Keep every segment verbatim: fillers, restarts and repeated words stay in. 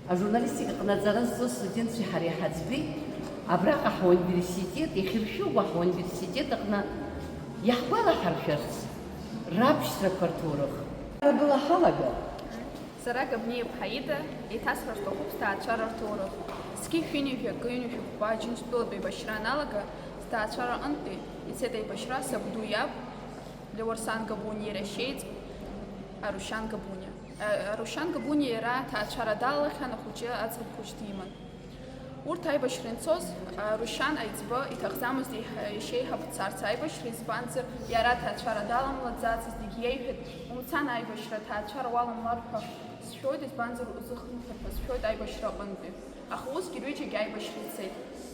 Ажурналистика аҟны аҵара зҵоз студентцәеи ҳареи ҳаӡбеит, абраҟа ҳуниверситет, иахьыршәыгәа ҳуниверситет аҟны иаҳгәалаҳаршәарц, рабшьҭрақәа рҭоурых. Ара была ҳалагап. Сара Габниа-иԥҳа Ида, еиҭасҳәар сҭахуп сҭаацәара рҭоурых. Зқьи шәи ҩынҩажәи акы ҩынҩажәи хәба Аџьынџьтәылатә еибашьра аналага, сҭаацәара аҟынтәи ицеит аибашьра сабду иаб, Леуарсан Габуниа иара иашьеиҵб, Арушьан Габуниа. Арушьан Габуниа иара аҭаацәара далалахьан, ахәыҷы аӡӷаб хәыҷ диман. Урҭ аибашьра анцоз, Арушьан аиҵбы иҭахӡамызт еиҳа-, иашьеиҳаб дцарц аибашьра, избанзар, иара аҭаацәара даламлаӡацызт, егьи иеиҳәеит, умцан аибашьра, аҭаацәара уаламлар ҳәа сшәоит, избанзар, узыхынҳәыр ҳәа сшәоит аибашьра аҟынтәи. Аха усгьы рҩыџьагьы аибашьра ицеит.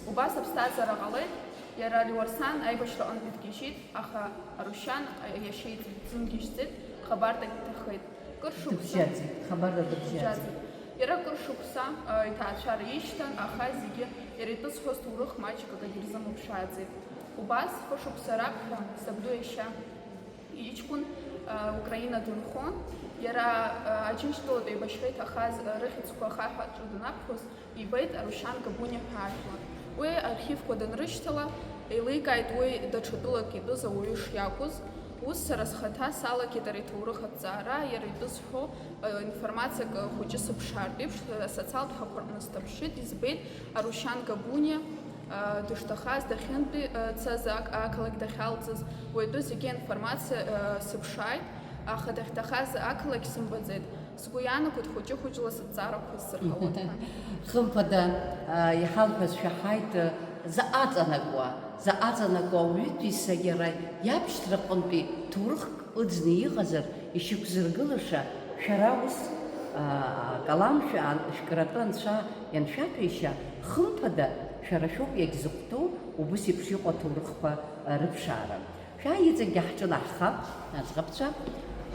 Убас аԥсҭазаара ҟалеит, иара Леуарсан аибашьра аҟынтәи дгьежьит, аха Арушьан иашьеиҵб дзымгьежьӡеит, хабарҭак иҭахеит. Кыр шықәса. Дыбжьаӡит, хабарда дыбжьаӡит. Дыбжьаӡит. Иара кыр шықәса, а, иҭаацәара ишьҭан, аха зегьы иара итәы зҳәоз ҭоурых маҷк акагьы ирзымԥшааӡеит. Убас, фышықәса раԥхьа, сабду иашьа иҷкәын, а, Украина дынхон. Иара, а, Аџьынџьтәылатә еибашьра иҭахаз, а, рыхьӡқәа ахаҳә аҿы данаԥхьоз, ибеит Арушьан Габуниа ҳәа ажәлар. Уи архивқәа данрышьҭала, еиликааит уи даҽа тәылак итәыз ауаҩы шиакәыз. Ус сара схаҭа салагеит ари аҭоурых аҭҵаара, иара итәы зҳәо, э, информациак, э, хәыҷы сыԥшаартә еиԥш, э, асоциалтә ҳәақәа рҟны сҭаԥшит, избеит Арушьан Габуниа, э, дышҭахаз, дахьынтәи, э, цаз, ақ-, ақалақь дахьалҵыз, уи атәы зегьы аинформациа, э, сыԥшааит, аха дахьҭахаз ақалақь сымбаӡеит. Сгәы иаанагоит хәыҷы-хәыҷла сыҭҵаарақәа сзырҳауеит ҳәа. Хымԥада, а, иҳалҳәаз шәаҳаит, а, заҟа аҵанакуа, заҟа аҵанакуа ауаҩытәыҩса иара иабшьҭраҟынтәи ҭоурыхк ыӡны иҟазар, ишьақәзыргылаша шәара ус, а, акалам шәа-, шәкратәы анцәа ианшәаҭәеишьа, хымԥада, шәара шәоуп иагьзыхәҭоу убыс еиԥш иҟоу аҭоурыхқәа, а, рыԥшаара. Шәааи, иҵегьгьы ҳҿынаҳхап, аӡӷабцәа.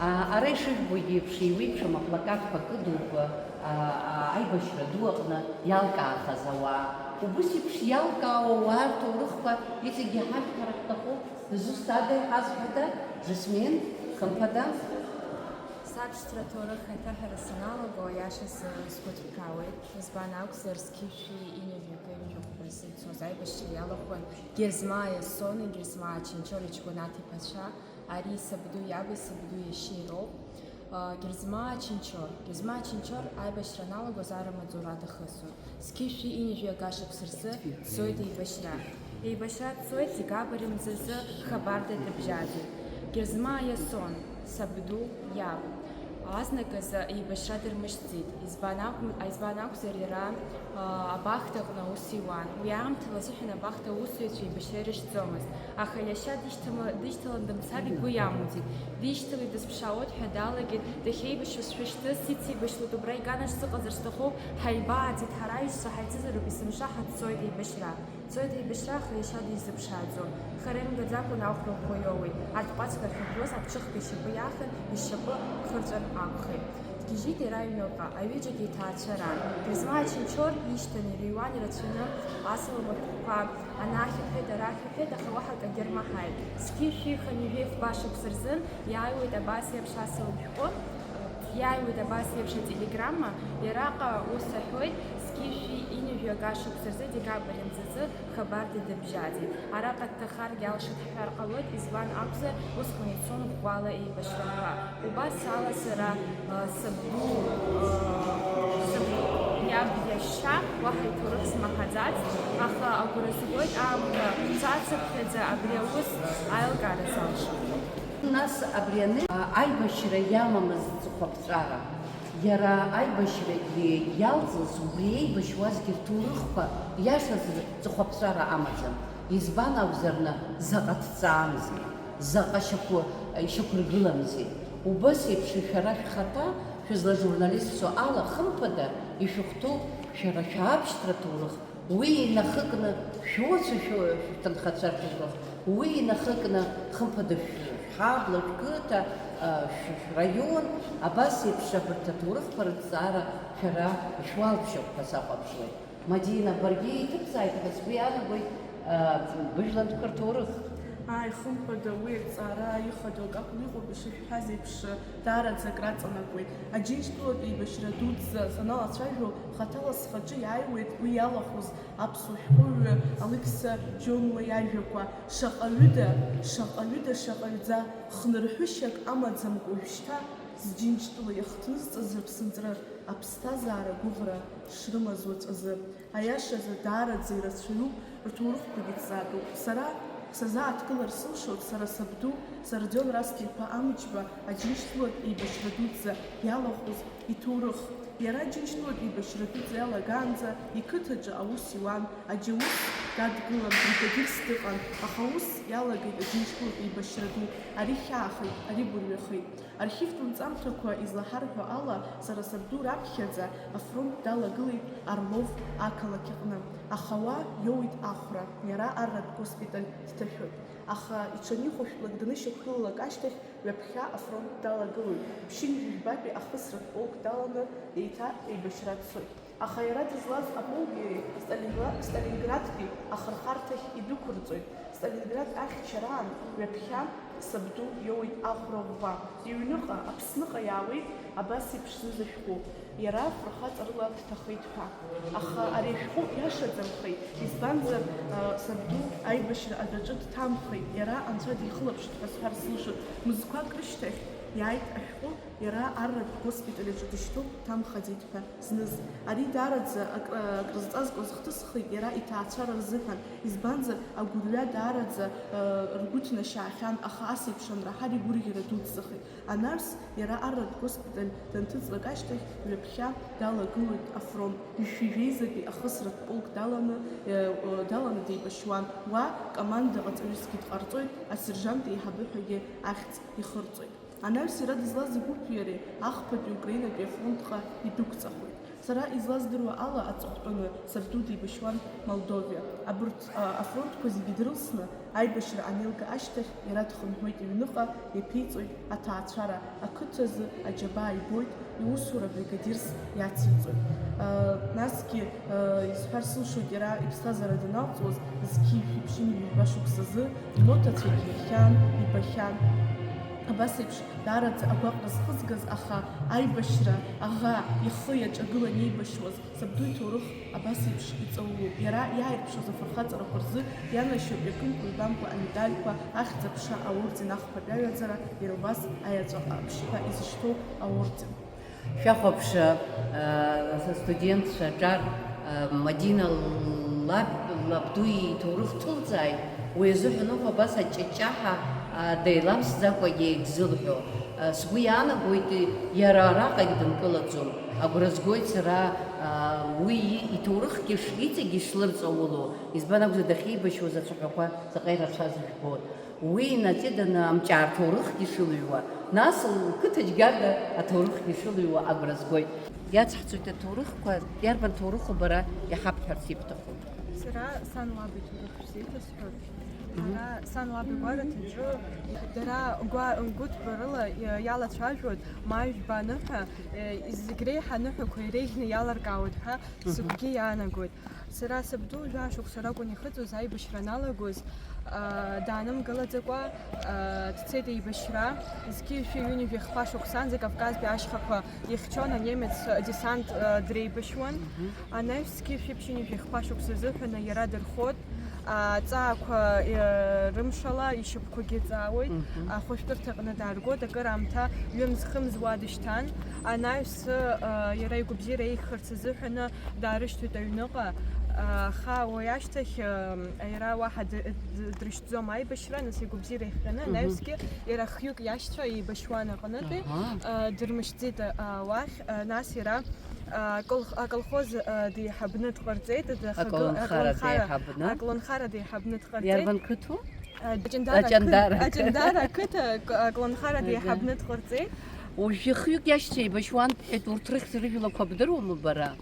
А, ара ишыжәбогьы еиԥш, еиуеиԥшым аплакатқәа кыдуп, а, а, аибашьра ду аҟны иалкаахаз ауаа. Убыс еиԥш иалкаау ауаа рҭоурыхқәа иҵегьгьы ҳашәҳәара ҳҭахуп. Дызусҭада, иҳазҳәада, Жасмин, хымԥада? Сабшьҭра аҭоурых аҭаҳәара саналаго, аиашаз, сгәы ҭыԥраауеит. Избан акәзар, зқьи шәи ҩынҩажәи акы ҩынҩажәи хәба рзы ицоз аибашьра иалахәын Герзмаа Иасони Герзмаа Чынчор иҷкәынаҭ иԥацәа, ари сабду иаби сабду иашьеи роуп. Герзмаа Чынчор. Герзмаа Чынчор аибашьра аналагоз ар амаҵура дахысуан. Зқьи шәи ҩынҩажәи акы ашықәс рзы дцоит еибашьра. Еибашьра дцоит декабрь мзазы, хабарда дыбжьаӡит. Герзмаа Иасон, сабду иаб. Азныказ еибашьра дырмышьҭӡеит. Избан акәым-, избан акәзар, иара, а, абахҭаҟны аус иуан. Уи аамҭа лазыҳәан абахҭа аусзуҩцәа еибашьра ирышьҭӡомызт. Аха иашьа дишьҭама-, дишьҭалан дымцар игәы иамуӡеит. Дишьҭалеит, дысԥшаауеит ҳәа далагеит, дахьеибашьуаз шәышьҭысит, сибашьлоит, убра иганахь сыҟазар сҭахуп, ҳаибааӡеит, ҳара аишьцәа ҳаицызароуп, есымша ҳаццоит еибашьра. Дцоит еибашьра, аха иашьа дизыԥшааӡом. Хара имгаӡакәа ахәра ӷәӷәа иоуеит. Арҭ кәацқәа ахьырбоз аԥҽыхга ишьапы иаахын, ишьапы хырҵәар акәхеит. Дгьежьит иара аҩныҟа, аҩыџьагьы иҭаацәа ран. Герзмаа Чынчор ишьҭан, ирыҩуан ирацәаны асалам ашәҟәқәа, анахь иҳәеит, арахь иҳәеит, аха уаҳа акагьы рмаҳаит. Зқьи шәи хынҩажәи фба шықәса рзын иааиуеит абас еиԥш асалам шәҟәы, иааиуеит абас еиԥш ателеграмма, иараҟа ус аҳәоит, зқьи шәи ҩынҩажәи акы ашықәс рзы, декабрь мзазы, хабарда дыбжьаӡит. Араҟа дҭахаргьы алшоит ҳҳәар ҟалоит, избан акәзар, усҟан ицон ӷәӷәала еибашьрақәа. Убас ала сара, а, сабду, а, сабду иаб иашьа, уаҳа иҭоурых смаҳаӡацт, аха агәра згоит аамҭа цацыԥхьаӡа абри аус аилкаара залшом. Нас абри аны, а, аибашьра иамамызт ҵыхәаԥҵәара. Иара аибашьрагьы иалҵыз, убри еибашьуазгьы рҭоурыхқәа иашаз ҵыхәаԥҵәара амаӡам. Избан акәзарны, заҟа ҭҵаамзи, заҟа шьақәы-, ишьақәыргыламзи. Убас еиԥш шәара шәхаҭа шәызлажурналистцәоу ала, хымԥада, ишәыхәҭоуп шәара шәабшьҭра ҭоурых. Уи инахыкны шәуацәа, шәу-, шәҭынхацәа рҭоурых, уи инахыкны, хымԥада, шә-, шәҳабла, шәқыҭа, а, шә-, шәраион, абас еиԥш абарҭ аҭоурыхқәа рыҭҵаара шәара ишәуалԥшьоуп ҳәа сахәаԥшуеит. Мадина, баргьы иҭыбҵааит ҳәа сгәы иаанагоит, а, быжәлантәқәа рҭоурых. Ааи, хымԥада, уи азҵаара ихадоу акакәны иҟоуп, ишышәҳәаз еиԥш, даараӡа акраҵанакуеит. Аџьынџьтәылатә еибашьра дуӡӡа саналацәажәо, хаҭала схаҿы иааиуеит уи иалахәыз аԥсуа шәҟәыҩҩы Алықьса Џьонуа иажәақәа: шаҟаҩыда, шаҟаҩыда, шаҟаҩӡа, хнырҳәышьак амаӡамкәа уажәшьҭа Зџьынџьтәыла иахҭнысҵаз рыԥсынҵры, аԥсҭазаара гәыӷра шрымаз уаҵәазы. Аиашазы, даараӡа ирацәаҩуп, рҭоурыхқәагьы ҭҵаатәуп. Сара сазааҭгылар сылшоит сара сабду, Сарӡион Расҭа-иԥа Амҷба, Аџьынџьтәылатә еибашьра дуӡӡа иалахәыз иҭоурых. Иара Аџьынџьтәылатә еибашьра дуӡӡа иалагаанӡа иқыҭаҿы аус иуан, аџьаус дадгылан, бригадирс дыҟан, аха ус иалагеит Аџьынџьтәылатә еибашьра ду. Ари хьаахеит, ари гәырҩахеит. Архивтә нҵамҭақәа излаҳарҳәо ала, сара сабду раԥхьаӡа афронт далагылеит Орлов ақалақь аҟны, аха уа иоуит ахәра, иара арратә госпиталь дҭашәоит. Аха иҽанихәышәтәлак данышьақәгылалак ашьҭахь ҩаԥхьа афронт далагылоит, ԥшьынҩажәи жәбатәи ахысратә полк даланы еиҭа еибашьра дцоит. Аха иара дызлаз аполки Сталингра-, Сталинградтәи ахырхарҭахь идәықәырҵоит. Сталинград ахьчараан ҩаԥхьа сабду иоуеит ахәра ӷәӷәа. Иҩныҟа, Аԥсныҟа иаауеит абас еиԥш зны зышәҟәы, иара фырхаҵарыла дҭахеит ҳәа. Аха ари ашәҟәы иашаӡамхеит, избанзар, а, сабду аибашьра адәаҿы дҭамхеит, иара анцәа дихылаԥшит ҳәа сҳәар сылшоит. Мызқәак рышьҭахь иааит ашәҟәы, иара арратә госпиталь аҿы дышьҭоуп, дҭамхаӡеит ҳәа. Зныз. Ари даараӡа акры-, акрызҵазкуаз хҭысхеит иара иҭаацәара рзыҳәан, избанзар, агәырҩа даараӡа, э, ргәы ҭнашьаахьан, аха ас еиԥш анраҳар игәырӷьара дуӡӡахеит. Анаҩс, иара арратә госпиталь данҭыҵлак ашьҭахь, ҩаԥхьа далагылоит афронт, ҩышәи жәеизатәи ахысратә полк даланы, э, э, даланы деибашьуан. Уа командаҟаҵаҩысгьы дҟарҵоит, асержант еиҳабы ҳәагьы ахьӡ ихырҵоит. Анаҩс иара дызлаз игәыԥҩыреи ахԥатәи Украинатәи афронтҟа идәықәҵахоит. Сара излаздыруа ала, аҵыхәтәаны сабду деибашьуан Молдовиа. Абырҭ, а, афронтқәа зегьы дрылсны, аибашьра анеилга ашьҭахь, иара дхынҳәуеит иҩныҟа, иаԥиҵоит аҭаацәара, ақыҭазы аџьабаа ибоит, иусура бригадирс иациҵоит. А, насгьы, а, исҳәар сылшоит, иара иԥсҭазаара даналҵуаз, зқьи жәшәи ԥшьынҩажәи жәба шықәсазы, имоҭацәагьы ирхьан, ибахьан. Абас еиԥш, даараӡа агәаҟра зхызгаз, аха аибашьра аӷа ихы иаҿагылан еибашьуаз сабду иҭоурых абас еиԥш иҵаулоуп. Иара иааирԥшуаз афырхаҵарақәа рзы ианашьоуп иакымкәа-ҩбамкәа амедальқәа, ахьӡ-аԥша аорден, ахԥатәи аҩаӡара, иара убас аеҵәа ҟаԥшь ҳәа изышьҭоу аорден. Шәахәаԥш, а, студентцәа аҿар, а, Мадина лаб, лабду иҭоурых дҭылҵааит, уи азыҳәан ауп абас аҷҷаҷҷаҳәа, а, деиламсӡакәагьы егьзылҳәо. А, сгәы иаанагоит, иара араҟагь дынкылаӡом. Агәра згоит сара, а, уи иҭоурыхгьы ш-, иҵегь ишлырҵаулоу, избан акәзар, дахьеибашьуаз ацәаҳәақәа заҟа ирацәаз жәбоит. Уи инаҵиданы амҿы аҭоурыхгьы шылыҩуа, нас лқыҭа џьгьарда аҭоурыхгьы шылыҩуа агәра згоит. Иацҳҵоит аҭоурыхқәа, иарбан ҭоурыху бара иҳабҳәарц ибҭаху? Сара сан лаб иҭоурых шәзеиҭасҳәоит. Мгм. Ара сан лаб игәараҭаҿы дара гәа-, гәыҭбарыла иа-, иалацәажәоит, ма жәба аныҳәа, е, зегь реиҳа аныҳәақәа иреиӷьны иаларкаауеит ҳәа Мгм. сыгәгьы иаанагоит. Сара сабду жәаа шықәса ракәын ихыҵуаз аибашьра аналагоз, аа, даанымгылаӡакәа, аа, дцеит еибашьра. Зқьи жәшәи ҩынҩажәи хԥа шықәсанӡа Кавказтәи ашьхақәа ихьчон анемец десант, аа, дреибашьуан. Мгм. Анаҩс зқьи жәшәи ԥшьынҩажәи хԥа шықәса рзыҳәан иара дырхот, аа, аҵаақәа, аа, рымшала ишьапқәагьы ҵаауеит. Мгм. Ахәышәтәырҭаҟны дааргот, акыраамҭа ҩымз-хымз уа дышьҭан. Анаҩс, аа, иара игәабзиара еиӷьхарц азыҳәаны даарышьҭуеит аҩныҟа, аха уи ашьҭахь, м, иара уаҳа д-, д-, дрышьҭӡом аибашьра, нас игәабзиара ихҟьаны, Мгм. анаҩсгьы иара хҩык иашьцәа еибашьуан аҟнытәи, Аҳа. а, дырмышьӡеит, а, уахь, а, нас иара, а, аколх-, аколхоз, а, деиҳабны дҟарҵеит, д-, хагыл-, Аколнхара аколнхара, деиҳабны? аколнхара деиҳабны дҟарҵеит. Иарбан қыҭоу? А, Ҷандара Аҷандара ақы-, Аҷандара ақыҭа ак-, аколнхара Аҷа. деиҳабны дҟарҵеит. Уажәы хҩык иашьцәа еибашьуан бҳәеит, урҭ рыхьӡ-рыжәлақәа бдыруама бара?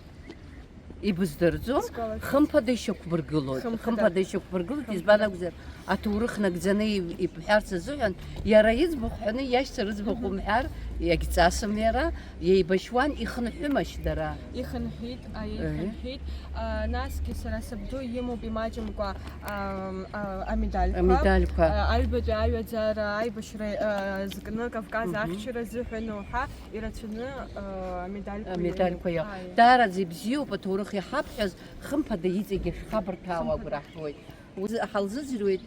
Ибыздырӡом. Сгәалашәоит. Хымԥада ишьақәбыргылоит. Хымԥада. Хымԥада ишьақәбыргылоит, Хымԥада. избан акәзар, аҭоурых нагӡаны иб-, ибҳәарц азыҳәан, иара иӡбахә ҳәаны иашьцәа рыӡбахә Мгм. умҳәар, Иагьҵасым иара, еибашьуан, ихынҳәымашь дара? Ихынҳәит, аиеи, ихынҳәит. Насгьы сара сабду имоуп имаҷымкәа амедальқәа. Амедальқәа. Аҩбатәи аҩаӡара аибашьра зкны Кавказ ахьчара азыҳәан уҳәа ирацәаны амедальқәа. Амедальқәа иоуп. Даараӡа ибзиоуп аҭоурых иҳабҳәаз, хымԥада иҵегьы шәхабырҭәаауа агәра ҳгоит. Ҳалзыӡырҩуеит.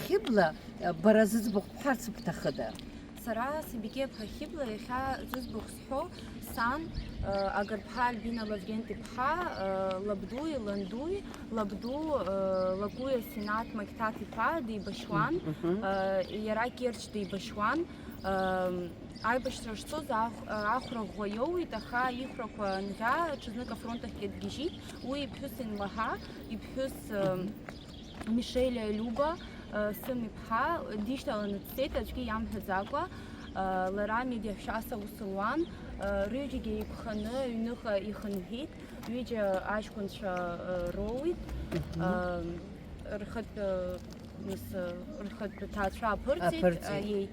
Хьыбла, бара зыӡбахә бҳәарц бҭахыда? Сара Сабике-ԥҳа Хьыбла иахьа зыӡбахә сҳәо, сан, Агырԥҳа Альбина Лаврент-иԥҳа, лабдуи ландуи, лабду, Лакуиа Синаҭ Мақьҭаҭ-иԥа деибашьуан, иара Керчь деибашьуан. Аибашьра шцоз ахә-, ахәра ӷәӷәа иоуит, аха ихәрақәа анӷьа, ҽазнык афронт ахьгьы дгьежьит. Уи иԥҳәыс Инлаҳа, иԥҳәыс, Мишелиа Люба, Сым иԥҳа, дишьҭаланы дцеит, аӡәгьы иамҳәаӡакәа. Лара медиашәас аус луан, рҩыџьагьы еиқәханы аҩныҟа ихынҳәит, ҩыџьа аҷкәынцәа роуит, рхатә, нас, рхатә ҭаацәа аԥырҵеит. Аԥырҵеит. Аиеи.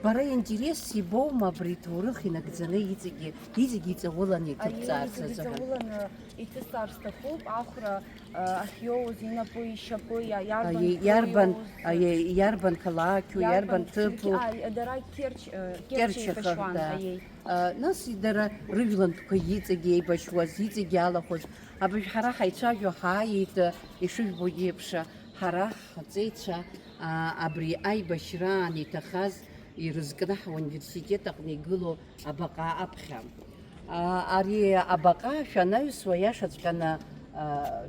Бара интересс ибоума абри ҭоурых инагӡаны иҵегьы, иҵегьы иҵауланы иҭыбҵаарц азыҳәан? Иҵауланы иҭысҵар сҭахуп, ахәра ахьиоуз, инапы, ишьапы, иа-, иарбан, иарбан, иоуз, иарбан қалақьу, иарбан ҭыԥу? Дара Керчь, Керчь еибашьуан, да. Аиеи. Нас дара рыжәлантәқәа иҵегь еибашьуаз, иҵегь иалахәыз, абыржә ҳара ҳаицәажәо ҳааиеит, ишыжәбо еиԥш, ҳара ҳҵеицәа, абри аибашьраан иҭахаз ирызкны ҳуниверситет аҟны игылоу абаҟа аԥхьа. Ари абаҟа шәанаҩсуа, иашаҵәҟьаны,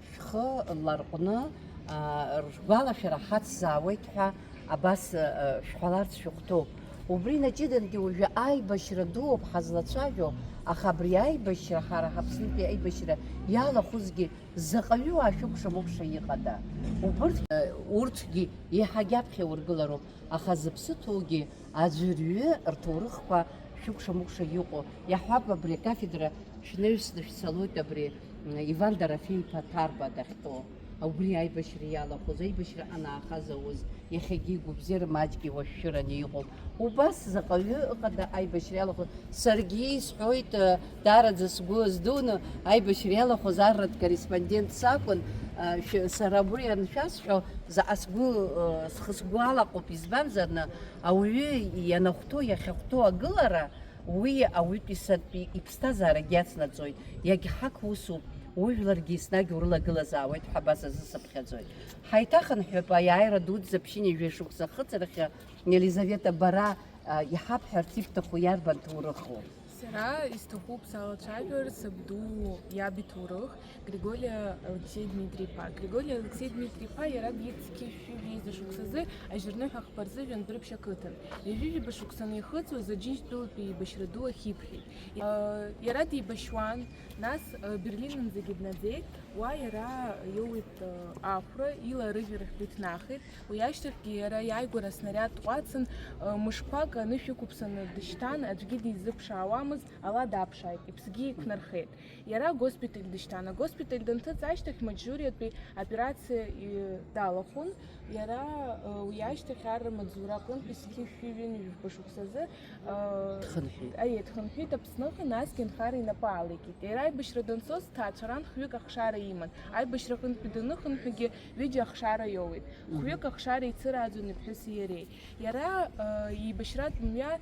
шәхы ларҟәны, ргәалашәара ҳацзаауеит ҳәа абас шәҳәаларц шәыхәҭоуп. Убри наҷыдангьы уажәы аибашьра дууп ҳазлацәажәо, аха абри аибашьра, ҳара ҳаԥснытәи аибашьра иалахәызгьы заҟаҩы уаа шәыкәша-мыкәша иҟада? Убырҭ, урҭгьы еиҳагьы аԥхьа ургылароуп, аха зыԥсы ҭоугьы аӡәырҩы рҭоурыхқәа шәыкәша-мыкәша иҟоу. Иаҳҳәап, абри акафедра шәнаҩсны шәцалоит, абри, м, Иван Дорофеи-иԥа Ҭарба дахьтәоу. Убри аибашьра иалахәыз, аибашьра анаахаз ауз, иахьагьы игәабзиара маҷк иуашәшәыраны иҟоуп. Убас заҟаҩы ыҟада аибашьра иалахәыз? Саргьы исҳәоит, э, даараӡа сгәы аздуны, аибашьра иалахәыз арратә корреспондент сакәын, э, шә-, сара убри аншәасҳәо, заҟа сгәы, э, схы-сгәы алаҟоуп, избанзарны, ауаҩы ианахәҭоу, иахьахәҭоу агылара, уи ауаҩытәыҩсатәи иԥсҭазаарагь иацнаҵоит, иагьҳақәусуп, ужәларгьы еснагь урылагылазаауеит ҳәа абас азы сыԥхьаӡоит. Ҳаиҭахынҳәып аиааира дуӡӡа ԥшьынҩажәа шықәса ахыҵырахьы, Елизавета, бара, а, иҳабҳәарц ибҭаху иарбан ҭоурыху? Сара исҭахуп салацәажәар сабду иаб иҭоурых, Григоли Алексеи Дмитри-иԥа. Григоли Алексеи Дмитри-иԥа иара бзиа зқьи шәи жәеиза шықәсазы ажьырныҳәа хԥа рзы Жәандәрыԥшь ақыҭан. Ҩажәи жәаба шықәсаны ихыҵуаз Аџьынџьтәылатәи еибашьра ду ахь иԥхьеит. Иара деибашьуан, нас Берлинынӡагьы днаӡеит, уа иара иоуит ахәра, ила арыжәрахьтә иҭнахит. Уи ашьҭахьгьы иара иааигәара аснариад ҟәацын, мышқәак анышә ықәԥсаны дышьҭан, аӡәгьы дизыԥшаауамызт, ала даԥшааит, иԥсгьы еиқәнархеит. Иара агоспиталь дышьҭан. Агоспиталь данҭыҵ ашьҭахь Маџьуриатәи аоперациа далахәын. Иара уи ашьҭахь арра маҵзура аҟынтәи зқьи шәи ҩынҩажәи жәба шықәсазы Дхынҳәит. Аиеи, дхынҳәит Аԥсныҟа, насгьы Анхара инапы алеикит. Иара аибашьра данцоз дҭаацәаран, хҩык ахшара иман. Аибашьраҟынтәи даныхынҳәгьы ҩыџьа ахшара иоуеит. Хҩык ахшара еицырааӡон иԥҳәыси иареи. Иара еибашьратә мҩа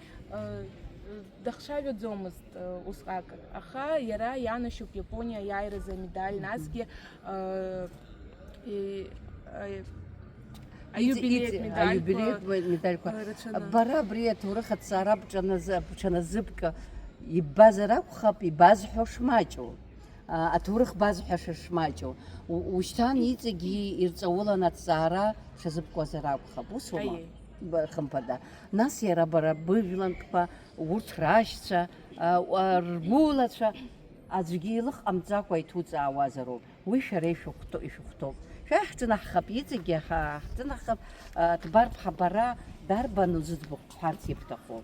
дахцәажәаӡомызт усҟак, аха иара ианашьоуп Иапониа аиааиразы амедаль, насгьы аиубилеитә медальқәа. Бара абри аҭоурых аҭҵаара бҽаназыпк иббазар акәхап, ибазҳәо шмаҷу, аҭоурых базҳәаша шмаҷу, ушьҭан иҵегьы ирҵаулан аҭҵаара шазыбкуазар акәхап, усума? Хымԥада. Нас иара бара быжәлантәқәа, урҭ рашьцәа, ргәылацәа, аӡәгьы илых ҟамҵакәа иҭуҵаауазароуп. Уи шәара ишәыхәҭоуп. Шәа ҳҿынаҳхап, иҵегьы ҳа-, ҳҿынаҳхап, а, Ҭбарԥҳа, бара дарбану зыӡбахә бҳәарц ибҭаху?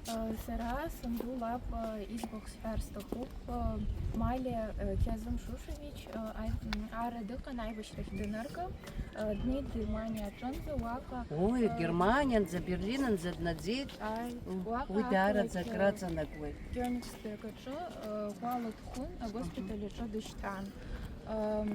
Сара санду лаб, а, иӡбахә сҳәар сҭахуп. А, Малиа, а, Қьазым Шушевич, а, аи-, м, ара дыҟан аибашьрахь данырга, а, днеит Германиа аҿынӡа, уаҟа, Ой, а, Германианӡа, Берлинанӡа днаӡеит. Ааи, М, уаҟа уи даараӡа ақалақь, а, акраҵанакуеит. Кёнигсберг аҿы, а, ҟәала дхәын, агоспиталь аҿы дышьҭан. Ам,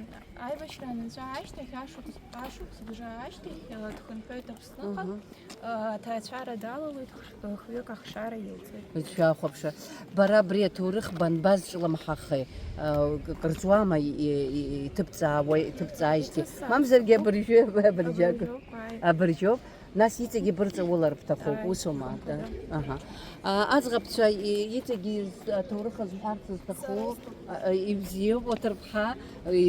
аибашьра анынҵәа ашьҭахь, ашықәс, ашықәс бжа ашьҭахь, а, дхынҳәуеит Аԥсныҟа, Мгм. а, аҭаацәара далалоит, хш-, а, хҩык ахшара илҵуеит. Шәахәаԥшра. Бара абри аҭоурых банбаз ҿлымҳахеи? А, к-, кырҵуама и-, и-, и-, иҭыбҵаауа, иҭыбҵааижьҭеи? Иҭыбҵаауеит. Мамзаргьы абыржәы, абыржәы акәу? Абыржәоуп, ааи. Абыржәоуп. Нас иҵегьы бырҵаулар бҭахуп, Ааи, усума? Хымԥада. Аҳа. А, аӡӷабцәа и-, иҵегьы из-, аҭоурых азҳәарц зҭаху, Сара исҭахуп. А, а, ибзиоуп, уаҭырԥҳа,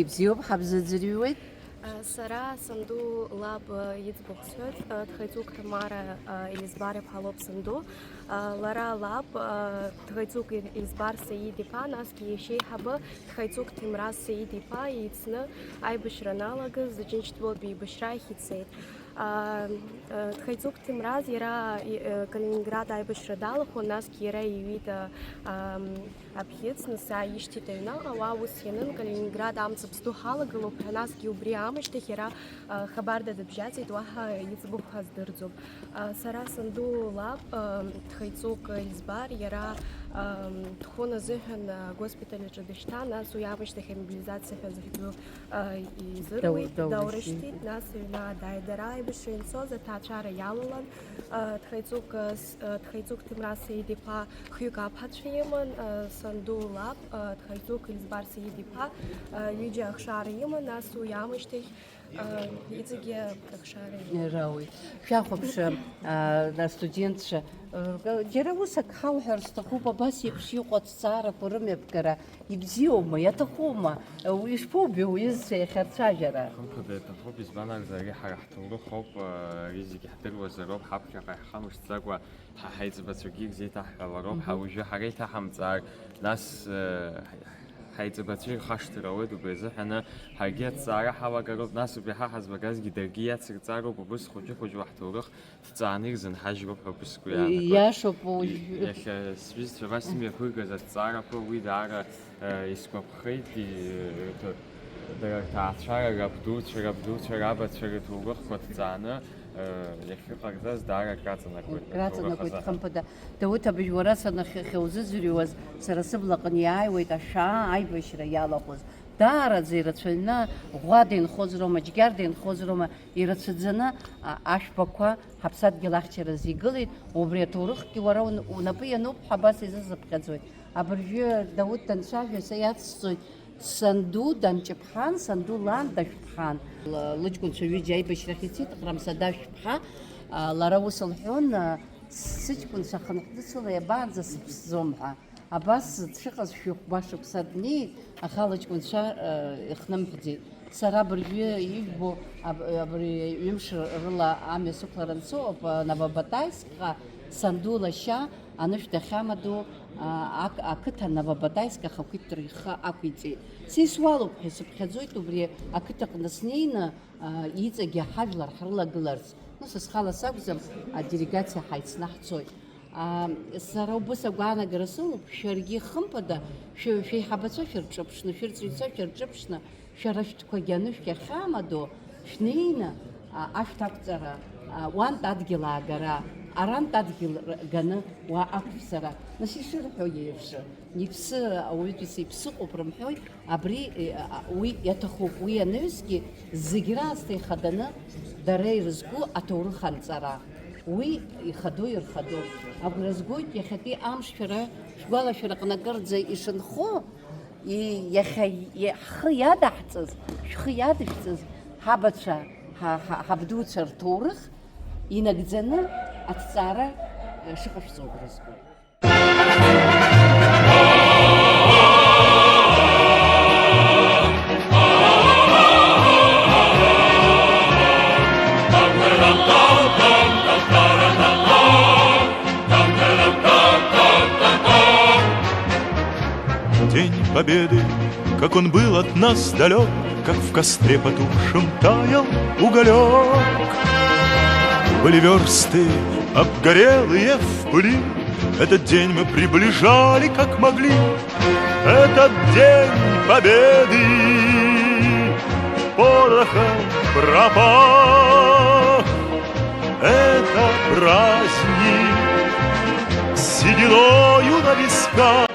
ибзиоуп, ҳабзаӡырҩуеит. А, сара санду лаб, а, иӡбахә сҳәоит, а, Ҭхаиҵук Ҭамара, а, Елизбар иԥҳа лоуп санду. А, лара лаб, а, Ҭхаиҵук Ел-, Елизбар Саид иԥа, насгьы иашьеиҳабы Ҭхаиҵук Ҭемраз Саид иԥа еицны аибашьра аналагаз Зеџьынџьтәылатә еибашьра ахь ицеит. А, а, Ҭхаиҵук Ҭемраз иара, и, э, Калининград аибашьра далахәын, насгьы иара иҩит, а, ам, абӷьыц, нас ааишьҭит аҩныҟа, уа ус ианын, Калининград амцабз ду ҳалагылоуп ҳәа, насгьы убри аамышьҭахь иара, а, хабарда дыбжьаӡит, уаҳа иӡбахә ҳаздырӡом. А, сара санду лаб, а, Ҭхаиҵук Елизбар, иара, ам, дхәын азыҳәан, а, госпиталь аҿы дышьҭан, нас уи аамышьҭахь амобилизациа ҳәа захьӡу а, изыруит, Дау-, даурышьҭит. Даурышьҭит, нас аҩны дааит. Дара аибашьра ианцоз аҭаацәара иалалан, а, Ҭхаиҵук, а, с-, а, Ҭхаиҵук Ҭемраз Саид-иԥа хҩык аԥацәа иман, а, санду лаб, а, Ҭхаиҵук Елизбар Саид-иԥа, а, ҩыџьа ахшара иман, нас уи аамышьҭахь, а, иҵегьы ахшара иман. Рауит. Шәахәаԥш, а, астудентцәа, а, џьара ус ак ҳауҳәар сҭахуп, абас еиԥш иҟоу аҭҵаарақәа рымҩаԥгара Ибзиоума, иаҭахума, ишԥоубеи уҩызцәа иахьа рцәажәара? Хымԥада, иаҭахуп, избан акәзар, ари ҳара ҳҭоурых ауп, ари зегьы ҳдыруазароуп, ҳаԥхьаҟа иаҳхамышҭӡакәа, ҳа ҳаиҵбацәагьы ирзеиҭаҳҳәалароуп, ҳа Мгм. уажәы ҳара иҭаҳамҵаар, нас, э, ҳаиҵбацәа ирхашҭыр ауеит, убри азыҳәаны ҳаргьы аҭҵаара ҳалагароуп, нас убри ҳа ҳазлагазгьы даргьы иацырҵароуп, убыс хәыҷы-хәыҷла ҳҭоурых ҭҵааны ирзынҳажьроуп ҳәа убысгәы иаанагоит. Иашоуп, уажә. Иахьа сҩызцәа абас имҩаԥыргаз аҭҵаарақәа, уи даара, э, исгәаԥхеит, и-, рҭ-, дара рҭаацәара, рабдуцәа, рабдуцәа, рабацәа рыҭоурыхқәа ҭҵааны, э, иахьыҟарҵаз даара акраҵанакуеит, Краҵанакуеит, аҭоурых азыҳәан. Хымԥада. Дауҭ абыжь, уара санахьхьа узыӡырҩуаз, сара сыблаҟны иааиуеит ашәаа аибашьра иалахәыз. Даараӡа ирацәаҩны ӷәӷәада инхоз роума, џьгьарда инхоз роума, ирацәаӡаны, а, ашәпақәа ҳаԥсадгьыл ахьчаразы игылеит, убри аҭоурыхгьы уара ун-, унапы иануп ҳәа абас изызыԥхьаӡоит. Абыржәы Дауҭ данцәажәо са иацсҵоит, санду данҷыԥҳан, санду лан дашәԥҳан. Л-, лыҷкәынцәа ҩыџьа аибашьрахь ицеит, Ҟрамсада шәԥҳа, а, лара ус лҳәон, а, сыҷкәынцәа хынҳәны сыла иабаанӡа сыԥсӡом ҳәа. Абас дшыҟаз шәи хәба шықәса днеит, аха лыҷкәынцәа, э, ихнымҳәӡеит. Сара абыржәы ижәбо, аб-, абри ҩымш рыла амҩа сықәлар анцо, ап-, Новобатаевскҟа санду лашьа анышә дахьамадоу, а, ақ-, ақыҭа Новобатаевск ахақәиҭтәра ихы ақәиҵеит. Са исуалуп ҳәа сыԥхьаӡоит убри ақыҭаҟны снеины, а, иҵегьы ҳажәлар ҳрылагыларц. Нас схала сакәӡам, аделегациа ҳаицны ҳцоит. Аа, сара убыс агәаанагара сымоуп, шәаргьы, хымԥада, шәы-, шәеиҳабацәа шәырҿыԥшны, шәырҵаҩцәа шәырҿыԥшны, шәара шәтәқәагьы анышә иахьаамадоу шәнеины, а, ашәҭ ақәҵара, а, уантә адгьыл аагара, арантә адгьыл р-, ганы уа ақәшәҵара, нас ишырҳәо еиԥш, иԥсы, ауаҩытәыҩса иԥсы ыҟоуп рымҳәои, Абри, э, а, уи иаҭахуп, уи анаҩсгьы зегь раасҭа ихаданы дара ирызку аҭоурых анҵара. Уи ихадоу ирхадоуп. Агәра згоит, иахьатәи амш шәара шәгәалашәараҟны акырӡа ишынхо, и-, иахьа и-, ҳхы иадаҳҵаз, шәхы иадышәҵаз ҳабацәа, ҳа-, ҳа-, ҳабдуцәа рҭоурых инагӡаны аҭҵаара, э, шыҟашәҵо агәра згоит. День Победы, как он был от нас далёк, Как в костре потухшем таял уголёк. Были вёрсты обгорелые в пыли. Этот день мы приближали, как могли. Этот день победы порохом пропах. Это праздник с сединою на висках.